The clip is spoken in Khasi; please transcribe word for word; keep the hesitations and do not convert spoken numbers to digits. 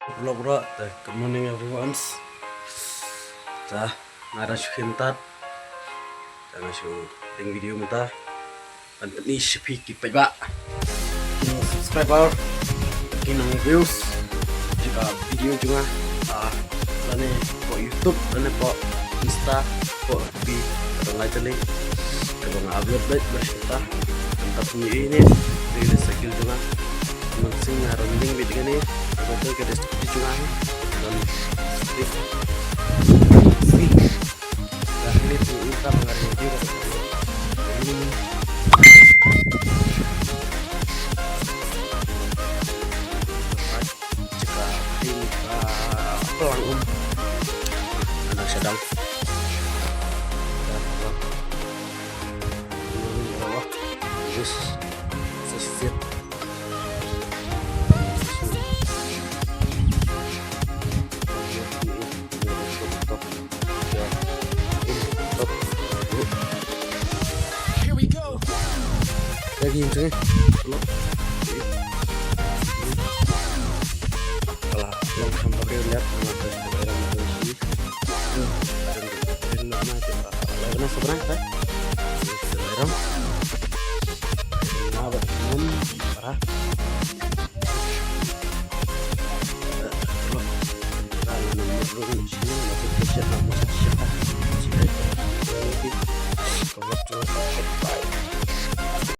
Vlog bro, te good morning everyone. Te nga da shu khie mynta. Te nga shu deng video mynta. Ban pyni sha phi ki paidbah, ki subscriber, ki nong views jong ka video jong nga, ah, lane hapoh YouTube lane hapoh Insta, hapoh F B, kata lai tylli. Kaba nga upload beit ba shata. Mynta pynïoh ine, ine cycle jong nga. Mynsiem nga riding beit kane. Kata ka dei scooty jong nga hi. Don scooty. Dah ini tu, ini tak mengerti dia. Ini. Jaka ini, ah, pelang um. Anak sedang. Dah, dah. Ini, ini, ini. Jus. Sesiat. Here we go. Lagi yang tengah. Kalau long sampai dia lihat, maka kita bayar lagi. Bayar seberang, kan? Bayar. Nah, buat minum, parah.